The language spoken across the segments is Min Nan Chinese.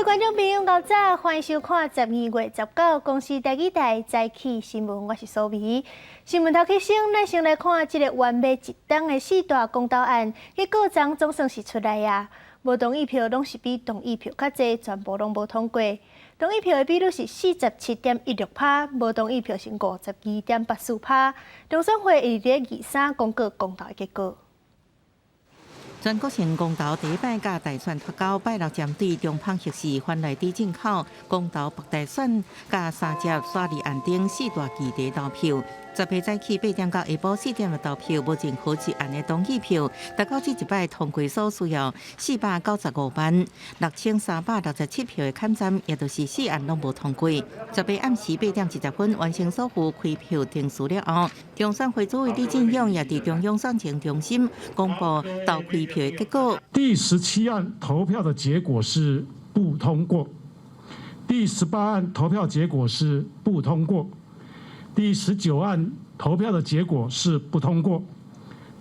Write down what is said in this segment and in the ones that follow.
位觀眾朋友，𠢕早，歡迎收看12月19公視台語台早起新聞，我是蘇美。新聞頭起先，咱先來看這个完美一黨的四大公投案，結果昨總算是出來啊！無同意票攏是比同意票較濟，全部攏無通過。同意票的比率是47.16%，無同意票是52.84%。中選會會佇咧二三公告公投的結果。全國性公投第一擺佮大選脫鈎，拜六針對中方核四反內地進口公投北大選佮三接沙利案等四大議題投票。10號早起8點到下晡4點的投票，無任何一案的同意票，達到這一擺通過數需要495萬6367票的坎站，也就是四案攏無通過。10號暗時8點20分完成所有開票程序了後，中選會主委李進勇也佇中央選情中心公布投開票的結果。第17案投票的結果是不通過。第18案投票結果是不通過。第19案投票的結果是不通過。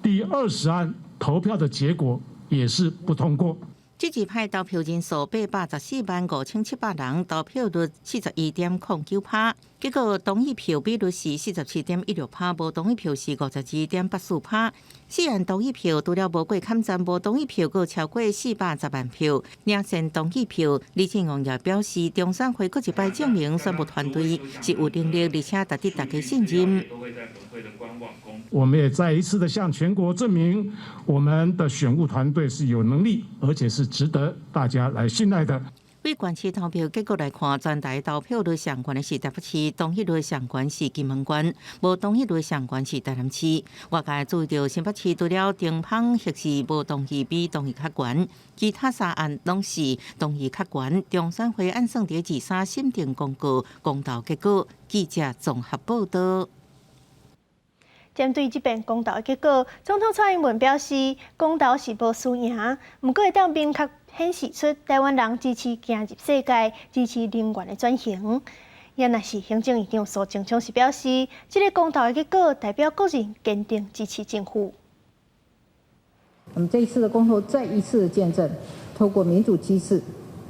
第20案投票的結果也是不通過。這一擺投票人數814萬5700人，投票率41.09%。結果同意票比率是47.16%，無同意票是52.84%。四案同意票除了無過坎站，無同意票閣超過410萬票，領先同意票。李進勇也表示，中選會閣一擺證明選務團隊是有能力，而且值得大家信任。我們也再一次的向全國證明，我們的選務團隊是有能力，而且是值得大家來信賴的。對縣市投票結果來看，全台投票率上懸的是台北市，同意率上懸是金門縣，無同意率上懸是台南市。外界注意到新北市除了中方核四無同意比同意較懸，其他三案攏是同意較懸。中選會按算佇二三審定公告公投結果。記者綜合報道。針對這遍公投的結果，總統蔡英文表示，公投是無輸贏，毋過會當明確顯示出台灣人支持行入世界、支持能源的轉型。也若是行政院長蘇貞昌是表示，這个公投的結果代表國人堅定支持政府。那麼這一次的公投再一次的見證，透過民主機制，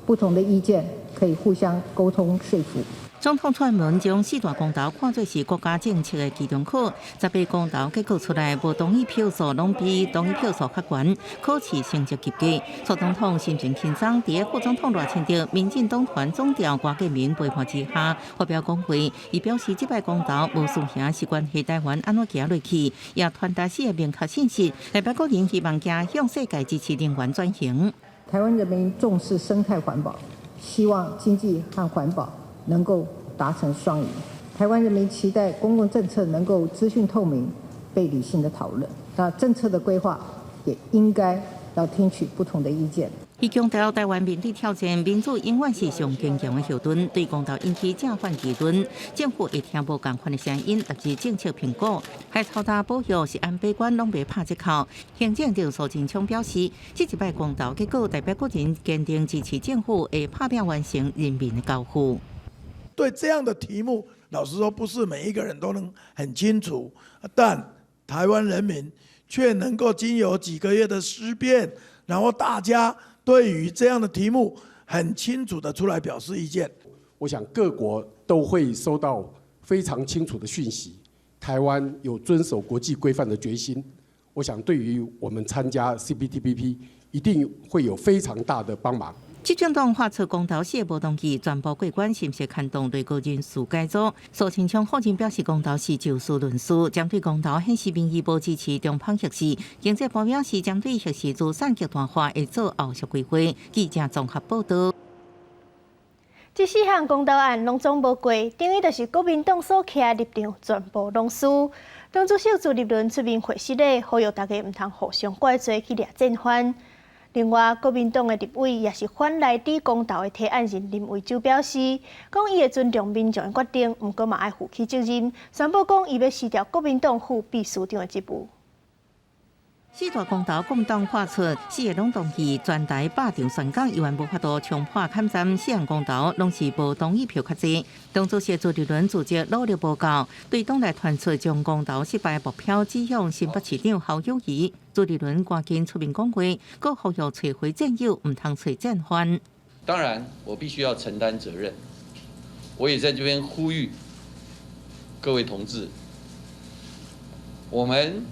不同的意見可以互相溝通說服。總統蔡英文將四大公投看作是國家政策的期中考，10八公投結果出來，無同意票數攏比同意票數較懸，考試成績及格。蔡總統心情輕鬆，佇副總統賴清德、民進黨團總召郭台銘陪伴之下發表講話，伊表示這擺公投無輸贏是關係台灣按怎行落去，也傳達四個明確信息，代表國人希望行向世界支持能源轉型。台灣人民重視生態環保，希望經濟和環保能夠達成雙贏。台灣人民期待公共政策能夠資訊透明、被理性的討論。那政策的規劃也應該要聽取不同的意見。伊強調，台灣面對挑戰，民主永遠是上堅強的後盾。對公投引起正反議論，政府會聽無仝款的聲音，達至政策評估。海草大保育是按八關攏袂拍折扣。行政長蘇貞昌表示，這一擺公投結果代表國人堅定支持政府，會拍拚完成人民的交付。對這樣的題目，老實說，不是每一個人都能很清楚，但台灣人民卻能夠經由幾個月的思辨，然後大家對於這樣的題目很清楚的出來表示意見。我想各國都會收到非常清楚的訊息，台灣有遵守國際規範的決心。我想對於我們參加 CPTPP 一定會有非常大的幫忙。執政黨發出公投四無同意，全部過關，是毋是牽動內閣人事改組？蘇貞昌否認表示公投是就事論事，針對公投顯示民意無支持中方核四。經濟部表示，針對核四資產極大化會做後續規劃。記者綜合報道。這四項公投案攏總無過，等於就是國民黨所徛立場全部攏輸。黨主席朱立倫出面會失禮，呼籲大家毋通互相怪罪去掠戰犯。另外，國民黨的立委也是反內地公投的提案人林為洲表示，講伊會尊重民眾的決定，毋過嘛愛負起責任，宣布講伊欲辭掉國民黨副秘書長的職務。四大公投，國民黨發出四个攏同意，全台百場選講猶原無法度衝破坎站，四項公投攏是無同意票較濟。黨主席朱立倫自責努力無夠，對黨內傳出將公投失敗目標指向新北市長侯友宜，朱立倫趕緊出面講話，閣呼籲揣回戰友，毋通揣戰犯。當然，我必須要承擔責任。我也在這邊呼籲各位同志，我們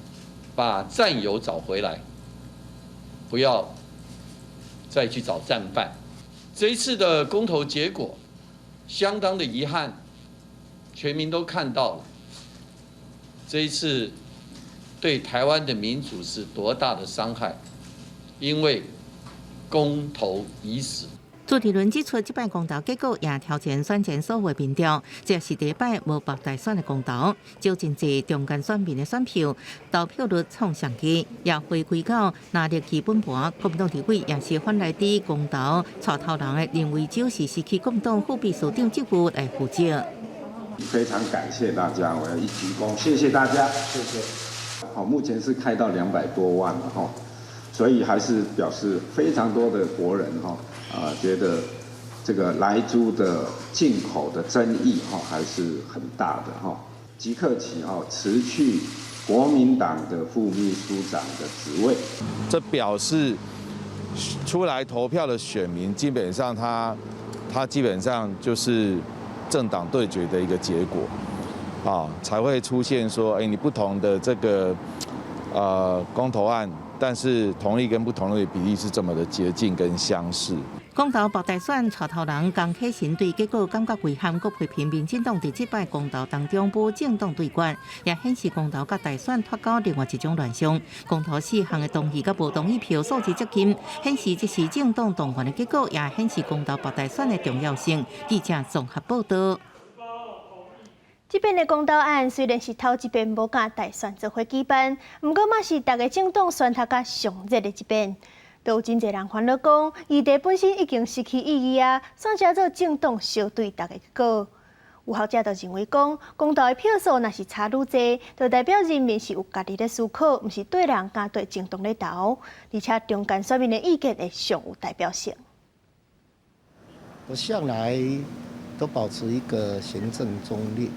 把戰友找回來，不要再去找戰犯。這一次的公投結果相當的遺憾，全民都看到了。這一次對台灣的民主是多大的傷害，因為公投已死。朱立倫指出，這擺公投結果也挑戰選前所有民調，這是第一擺無北大選的公投，少真濟中間選民的選票，投票率創上低，也回歸到藍綠基本盤。國民黨立委也是反來佇公投帶頭人的林為洲是失去國民黨副秘書長職務來負責。非常感謝大家，我要一鞠躬，謝謝大家，謝謝。好，目前是開到200多萬了哈，所以還是表示非常多的國人哈。啊，覺得這個萊豬的進口的爭議哈還是很大的哈。即刻起哈辭去國民黨的副秘書長的職位。這表示出來投票的選民基本上他基本上就是政黨對決的一個結果，啊，才會出現說，哎，你不同的這個公投案，但是同意跟不同意的比例是這麼的接近跟相似。公投北大選帶頭人江啟臣對結果感覺遺憾，閣批評民進黨佇這擺公投當中無政黨對決，也顯示公投佮大選脫鈎另外一種亂象。公投四項的同意佮無同意票數字接近，顯示這是政黨動員的結果，也顯示公投北大選的重要性。記者綜合報道。這遍的公投案雖然是頭一遍無佮大選做伙舉辦，毋過嘛是逐个政黨選頭較上熱的一遍。都有真濟人煩惱講，議題本身已經失去意義啊，創啥做政黨相對逐的結果。有學者就認為講，公投的票數若是差愈濟，就代表人民是有家己咧思考，毋是綴人佮綴政黨咧投，而且中間選民的意見會上有代表性。我向來都保持一個行政中立，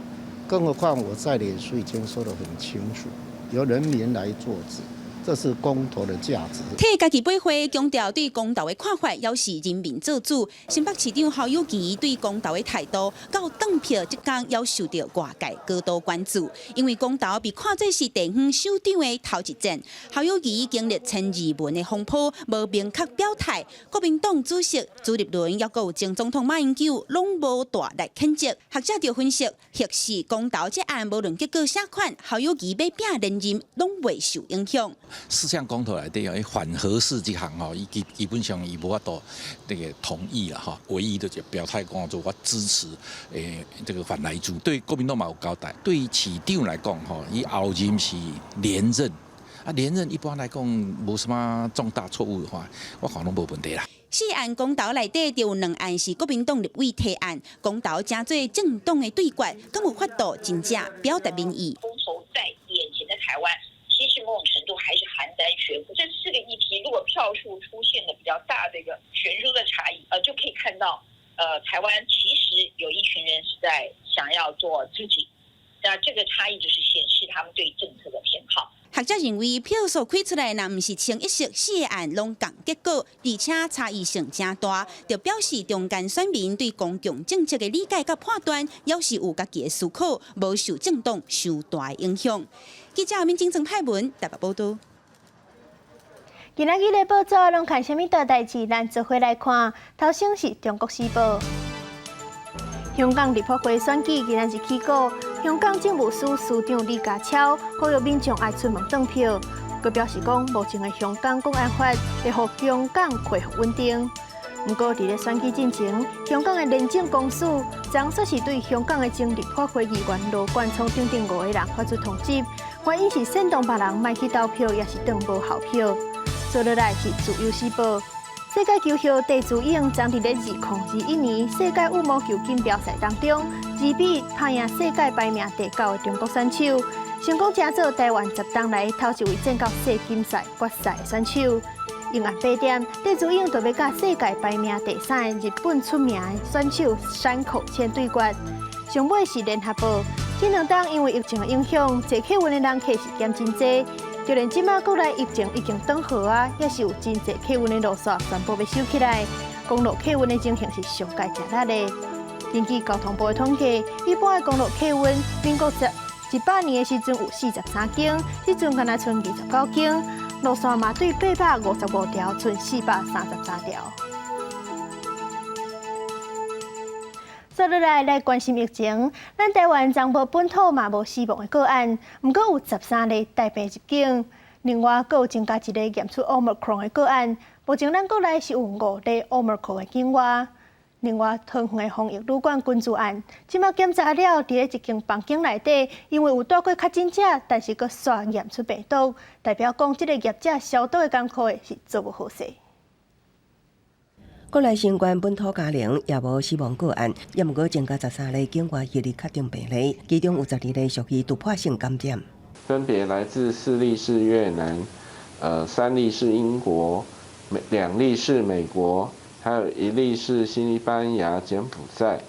更何況我在臉書已經說得很清楚，由人民來做主。這是公投的價值。替家己買花，強調對公投的看法，猶是人民做主。新北市長侯友宜對公投的態度，到轉票這工，猶受著外界高度關注。因為公投被看做是地方首長的頭一戰，侯友宜經歷千字文的風波，無明確表態。國民黨主席朱立倫，猶閣有前總統馬英九，攏無大力譴責。學者就分析，核四公投這案，無論結果啥款，侯友宜欲拚連任，攏袂受影響。四項公投內底哦，反核四這項吼，伊基本上伊無法度這個同意啦吼，唯一的就表態講做我支持這個反萊豬，對國民黨嘛有交代。對於市長來講吼，伊後任是連任，啊連任一般來講無什麼重大錯誤的話，我看攏無問題啦。四案公投內底就有兩案是國民黨立委提案，公投成做政黨的對決，敢有法度真正表達民意？公投在眼前的台灣，其實某種程度還是邯鄲學步。這四個議題，如果票數出現了比較大的一個懸殊的差異，就可以看到，台灣其實有一群人是在想要做自己，那這個差異就是顯示他們對政策的偏好。學者認為票數開出來，若毋是清一色四個案攏仝結果，而且差異性誠大，就表示中間選民對公共政策的理解佮判斷，猶是有家己的思考，無受政黨傷大的影響。記者民政曾派文台北報道。今仔日的報紙攏看啥物大代誌？咱做伙來看。頭先是《中國時報》。香港立法會選舉今仔日起鼓，香港政務司司長李家超呼籲民眾愛出門轉票，閣表示講，目前的香港國安法會予香港恢復穩定。毋過，佇咧選舉進前，香港的廉政公署昨煞是對香港的前立法會議員羅冠聰等等五個人發出通緝，原因是煽動別人莫去投票，抑是當無效票。接落來是自由時報，世界球後戴資穎昨佇咧2021年世界羽毛球錦標賽當中，2比1拍贏世界排名第九的中國選手，成功成做台灣10冬來頭一位進到世錦賽決賽的選手。傍晚8點，戴資穎就欲佮世界排名第三的日本出名的選手山口茜對決。上尾是聯合報，這兩冬因為疫情的影響，坐客運的人客是減真濟，就連這馬國內疫情已經轉好啊，也是有真濟客運的路線全部欲收起來。公路客運的情形是上蓋食力的。根據交通部的統計，一般的公路客運，民國100年的時陣有43間，這陣敢若賰29間，路線嘛對855條，賰433條。接落來來關心疫情，咱台灣昨無本土嘛無死亡的個案，毋過有13例帶病入境。另外，閣有增加一例驗出 Omicron 的個案，目前咱國內是有五例 Omicron 的境外。另外，桃園的防疫旅館群聚案，這馬檢查了，佇咧一間房間內底，因為有帶過確診者，但是閣煞驗出病毒，代表講這個業者消毒的工課是做無好勢。國內新冠本土加零，也無死亡個案，也毋過增加13例境外移入確診病例，其中有12例屬於突破性感染。分別來自四例是越南，三例是英國，兩例是美國，還有一例是西班牙、柬埔寨、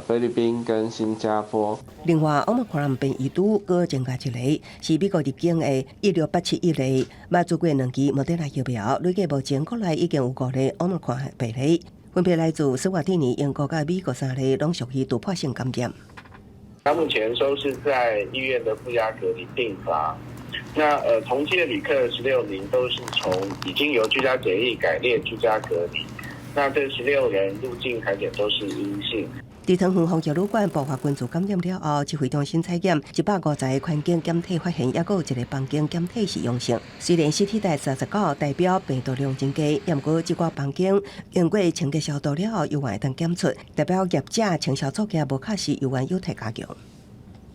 菲律賓跟新加坡。另外，Omicron 變異株閣增加一例，是美國入境的16871例，捌注過兩劑莫德納疫苗，累計目前國內已經有五例 Omicron 病例，分別來自史瓦蒂尼、英國佮美國三例，攏屬於突破性感染。他目前收治在醫院的負壓隔離病房。那同機的旅客16名都是從已經由居家檢疫改列居家隔離。那這16人入境採檢都是陰性。佇桃園防疫旅館爆發群聚感染了後，指揮中心採檢150個環境檢體，發現抑閣有一個房間檢體是陽性。雖然 CT 值39，代表病毒量真低，毋過這寡房間經過清潔消毒了後，猶原會當檢出，代表業者清消作業無確實，猶原有待加強。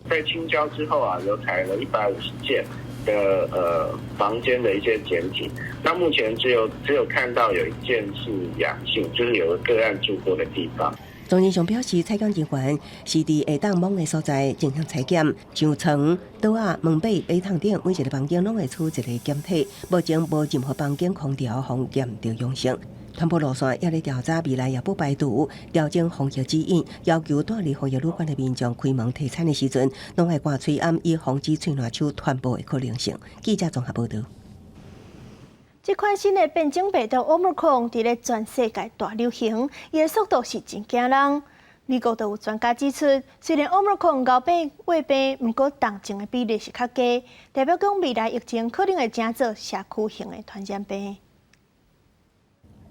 在清消之後啊，有採了150件的房間的一些檢體，那目前只有看到有一件是陽性，就是有個個案住過的地方。莊人祥表示，採檢人員是佇會當摸的所在進行採檢，像床、桌仔、門把、馬桶頂，每一个房間攏會取一个檢體。目前無任何房間空調予驗著陽性。傳播路線也咧調查，未來也不排除調整防疫指引，要求蹛佇防疫旅館的民眾開門提餐的時陣，攏愛掛喙罨，以防止喙瀾手傳播的可能性。記者綜合報導。這款新的變種病毒 Omicron 佇咧全世界大流行，伊的速度是真驚人。美國就有專家指出，雖然 Omicron 𠢕病穢病，毋過重症的比例是較低，代表講未來疫情可能會成做社區型的傳染病。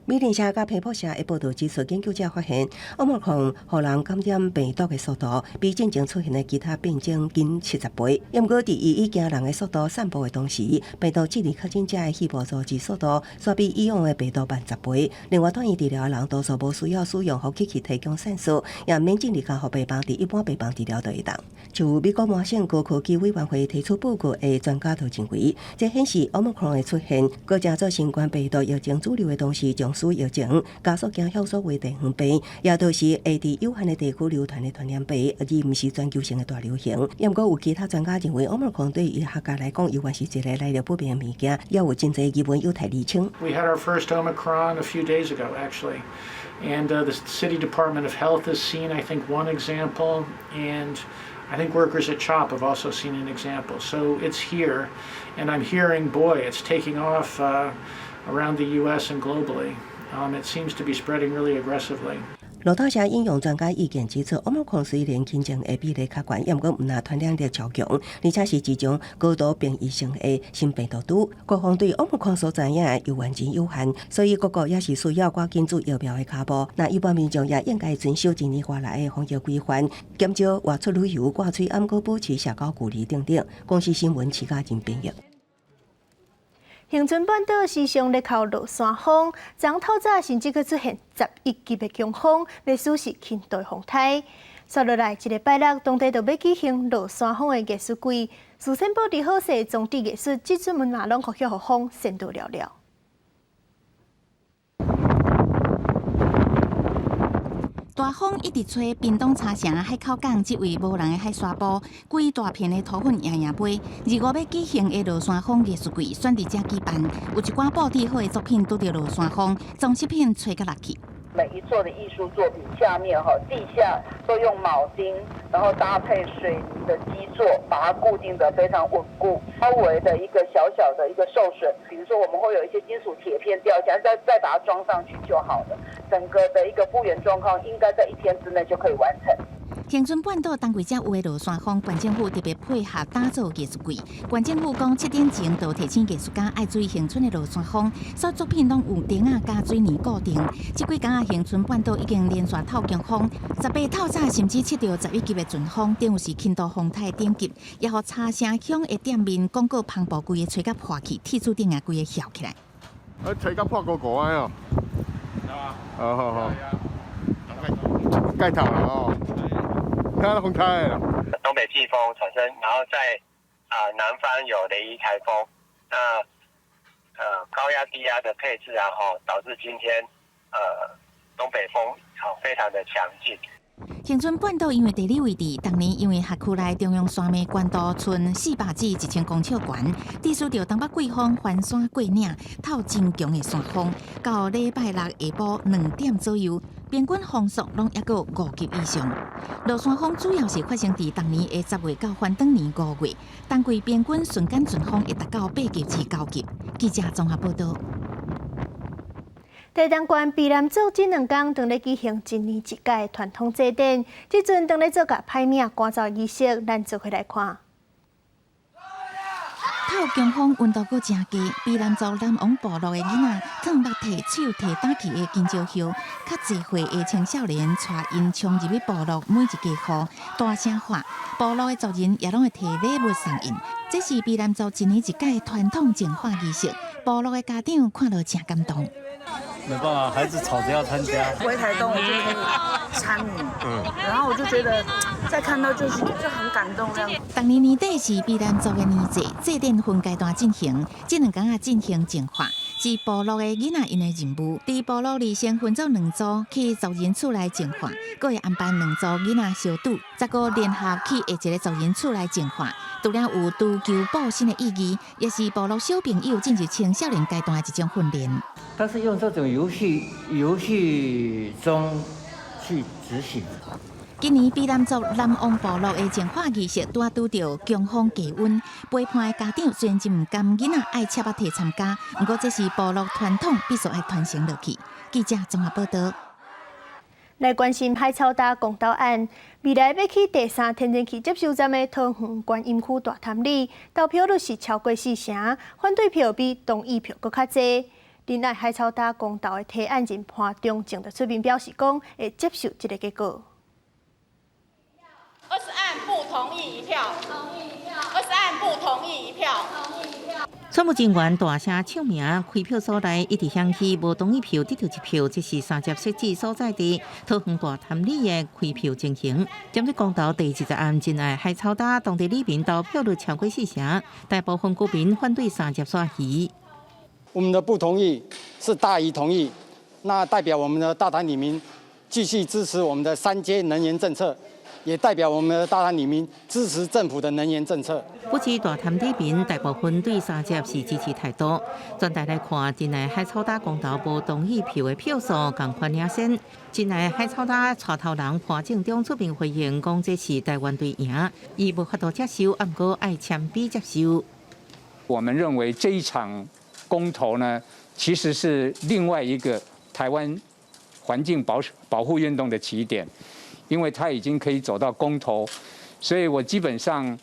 美聯社佮彭博社的報導指出，研究者發現，Omicron 予人感染病毒的速度，比進前出現的其他變種緊70倍。毋過，佇伊以驚人的速度散布的同時，病毒進入確診者的肺部組織速度，煞比以往的病毒慢10倍。另外，住院治療的人多數無需要使用呼吸器提供酸素，也免進入加護病房，佇一般病房治療就會當。就美國麻省高科技委員會提出報告的專家就認為，這顯示 Omicron 的出現，閣成做新冠病毒疫情主流的同時，將使疫情加速走向所謂地方病，也就是會佇有限的地區流傳的傳染病，而毋是全球性的大流行。毋過有其他專家認為，Omicron 對醫學界來講，猶原是一個來歷不明的物件，也有真濟疑問有待釐清。 We had our first Omicron a few days ago, actually, and the City Department of Health has seen, I think, one example, and I think workers at CHOP have also seen an example. So it's here, and I'm hearing, boy, it's taking off around the U.S. and globally. It seems to be spreading really aggressively. 路透社引用專家意見指出，Omicron 雖然輕症的比例較懸，毋過毋但傳染力超強，而且是一種高度變異性的新病毒株。各方對 Omicron 所知影的猶原真有限，所以各國也是需要趕緊注疫苗的跤步。那一般民眾也應該遵守一年外來的防疫規範，減少外出旅遊、掛喙罨、閣保持社交距離等等。公視新聞徐嘉仁編譯。恆春半島時常咧哭落山風，昨透早甚至閣出現11級的強風，欲使是輕度風颱。煞落來一个拜六，當地就欲舉行落山風的藝術季，事先布置好勢，裝置藝術，這陣嘛攏予予風扇倒了了。大風一直吹，屏東茶城海口港這位無人的海沙埔，規大片的塗粉搖搖飛。25欲舉行的落山風藝術季選佇遮舉辦，有一寡布置好的作品拄著落山風，裝飾品吹甲落去。每一座的藝術作品下面哈，地下都用鉚釘，然後搭配水泥的基座，把它固定得非常穩固。稍微的一個小小的一個受損，比如說我們會有一些金屬鐵片掉下來，再把它裝上去就好了。整個的一個復原狀況應該在一天之內就可以完成。恆春半島冬季才有的落山風，縣政府特別配合打造藝術季。縣政府講7點前就提醒藝術家愛注意恆春的落山風，所有作品攏有釘仔佮水泥固定。這幾工啊，恆春半島已經連續透強風，18透早甚至測著11級的陣風，等於是輕度風颱等級，也予茶城鄉的店面廣告帆布規个吹甲破去，鐵柱頂也規个翹起來。啊，吹甲破糊糊的哦。好好好。蓋頭了哦。看風開了。東北季風產生，然後在南方有雷伊颱風，那高壓低壓的配置啊，吼，導致今天東北風好非常的強勁。恆春半島因為地理位置，當年因為轄區內中央山脈懸度賰400至1000公尺懸，致使著東北季風翻山過嶺，透真強的山風。到禮拜六下晡2點左右，平均風速攏抑閣5級以上。落山風主要是發生佇逐年的10月到翻轉年5月，冬季平均瞬間陣風會達到8級至9級。記者綜合報導。台東縣卑南族這兩工正咧舉行一年一屆傳統祭典，這陣正咧做共歹物仔趕走儀式，咱做伙來看。透強風溫度閣誠低，卑南族南王部落的囡仔，褪目提手提打起的香蕉葉，較濟歲的青少年帶𪜶衝入去部落每一家戶，大聲喊，部落的族人也攏會提禮物送𪜶。這是卑南族一年一屆傳統淨化儀式，部落的家長看了誠感動。沒辦法，孩子吵着要參加。回台東我就可以參與，然後我就覺得再看到就是就很感動。逐年年底是卑南族的年祭，祭典分階段進行，這兩工仔進行淨化，是部落的囡仔𪜶的任務。佇部落裡先分做兩組去族人厝內淨化，閣會安排兩組囡仔相拄，再閣聯合去下一个族人厝內淨化。除了有除舊佈新的意義，也是部落小朋友進入青少年階段的一種訓練。但是用這種遊戲中去執行。今年卑南族南王部落的淨化儀式拄仔拄著強風低溫，陪伴的家長雖然真毋甘囡仔愛赤目提參加，毋過這是部落傳統，必須愛傳承落去。記者綜合報導。來關心海草礁公投案，未來欲起第三天然氣接收站的桃園觀音區大潭里，投票率是超過四成，反對票比同意票閣較濟。仁愛海草礁公投的提案人潘忠政就出面表示講，會接受這个結果。 20案不同意一票，同意一票。20案不同意一票，同意一票。選務人員大聲唱名，開票所內一直響起無同意票得著一票，這是三接設置所在地桃園大潭里的開票情形。針對公投第20案仁愛海草礁當地里民投票率超過四成，大部分居民反對三接煞魚。我們的不同意是大於同意，那代表我們的大潭里民繼續支持我們的三接能源政策，也代表我們的大潭里民支持政府的能源政策。不止大潭里民大部分對三接是支持態度。全台來看，仁愛海草礁公投無同意票的票數仝款領先。仁愛海草礁帶頭人潘正中出面回應，講這是台灣隊贏，伊無法度接受，毋過愛謙卑接受。我們認為這一場公投呢，其實是另外一個台灣環境保護運動的起點，因為它已經可以走到公投，所以我基本上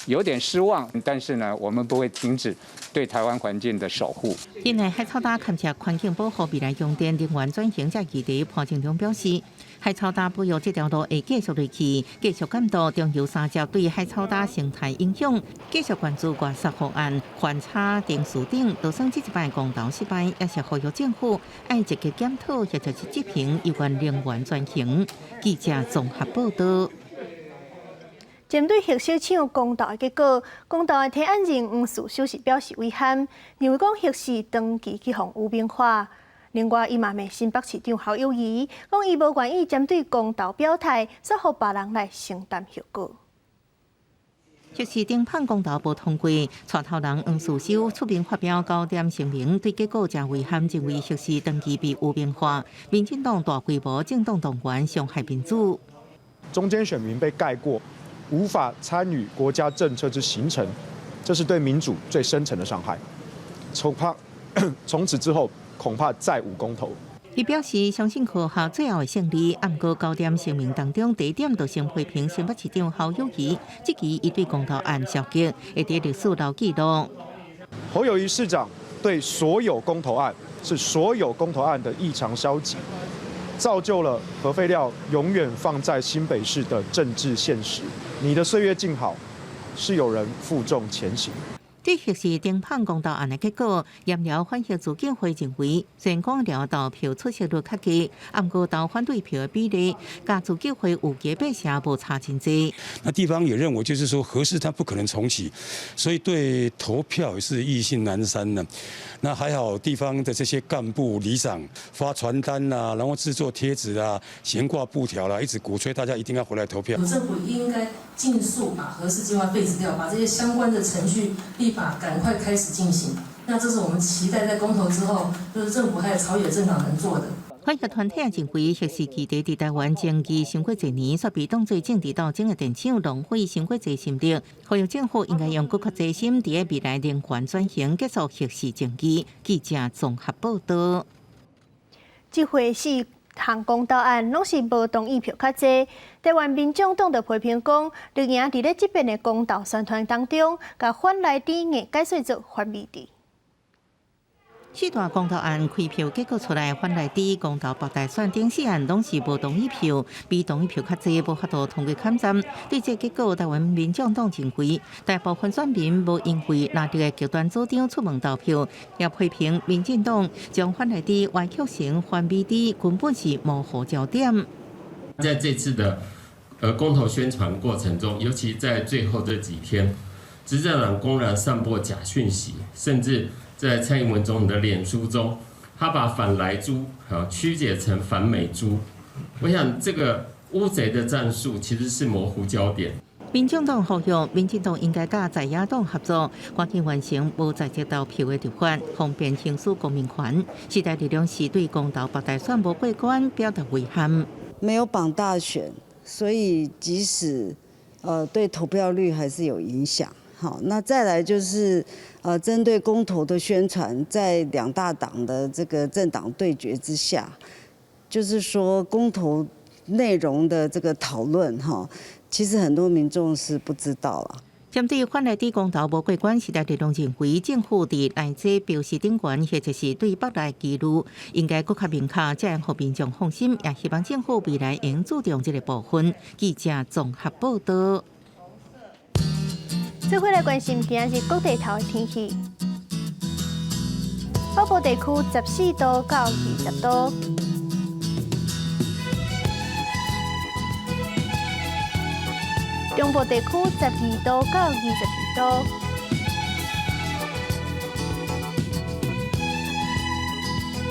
有點失望，但是呢，我們不會停止對台灣環境的守護。仁愛海草礁勘測環境保護未來用電能源轉型這議題，潘正中表示，海草礁保育這條路會繼續落去，繼續監督中油三接對海草礁生態影響，繼續關注外泄方案、環差定數等，就算這一擺公投失敗，也是呼籲政府愛積極檢討或者是執行有關能源轉型。記者綜合報導。針對核四廠公投的結果，公投的提案人黃士修是表示遺憾，認為講核四長期去予污名化。另外，伊嘛罵新北市長侯友宜，講伊無願意針對公投表態，煞予別人來承擔後果。核四頂判公投無通過，帶頭人黃士修出面發表9點聲明，對結果誠遺憾，認為核四長期被污名化。民進黨大規模政黨動員傷害民主，中間選民被蓋過，無法參與國家政策之形成，這是對民主最深層的傷害。從怕從此之後，恐怕再無公投。伊表示相信科學最後會勝利。毋過九點聲明當中，第一點就先批評新北市長侯友宜，質疑伊對公投案消極，會佇歷史留記錄。侯友宜市長對所有公投案，是所有公投案的異常消極，造就了核廢料永遠放在新北市的政治現實。你的歲月靜好，是有人負重前行。對核四停放公投案的結果，鹽寮反核自救會認為，雖然講寮投票出席率較低，毋過投反對票的比例，佮自救會預期8成無差真濟。那地方也認為，就是說核四它不可能重啟，所以對投票也是意興闌珊的。那還好，地方的這些幹部、里長發傳單啊，然後製作貼紙啊，懸掛布條啦，一直鼓吹大家一定要回來投票。政府應該盡速把核四計劃廢止掉，把這些相關的程序立法趕快開始進行。那這是我們期待在公投之後，就是政府還有朝野政黨能做的。反核團體也認為，核四基地佇台灣爭議傷過濟年，煞被當作政治鬥爭的戰場，浪費傷過濟心力。呼籲政府應該用閣較濟心，佇未來能源轉型，結束核四爭議。記者綜合報導。這回四項公投案攏是無同意票較濟，台灣民眾黨就批評講，綠營佇咧這遍的公投宣傳當中，共反萊豬硬解說做反美豬。四大公投案開票結果出來，反萊豬公投北大選頂四案攏是無同意票，比同意票較濟，無法度通過坎站。對這個結果，台灣民眾黨認為，大部分選民無因為藍綠的極端主張出門投票，也批評民進黨將反萊豬歪曲成反美豬，根本是模糊焦點。在這次的公投宣傳過程中，尤其在最後這幾天，執政黨公然散播假訊息，甚至在蔡英文總統的臉書中，他把反萊豬曲解成反美豬。我想這個烏賊的戰術其實是模糊焦點。民眾黨呼籲，民進黨應該佮在野黨合作，趕緊完成無在職投票的立法，方便行使公民權。時代力量是對公投北大選無過關表達遺憾。沒有綁大選，所以即使對投票率還是有影響。好，那再來就是針對公投的宣傳，在兩大黨的這個政黨對決之下，就是說公投內容的這個討論，哈，其實很多民眾是不知道啦。針對反萊豬公投無過關，時代力量認為政府佇萊豬標示頂懸，或者是對北來記錄，應該閣較明確，才會予民眾放心。也希望政府未來會注重這個部分。記者綜合報導。做伙來關心今仔日各地頭的天氣。北部地區14度到20度。中部地區12度到22度。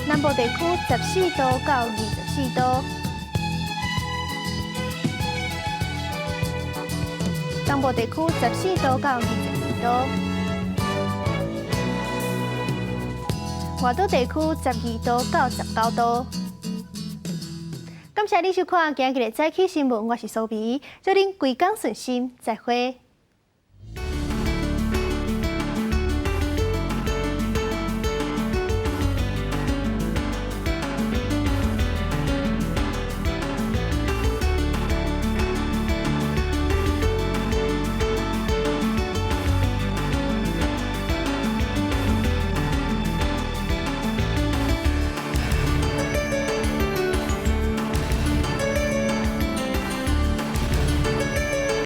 南部地區14度到24度。東部地區14度到22度，外島地區12度到19度。感謝你收看今日的早起新聞，我是蘇美，祝恁規工順心，再會。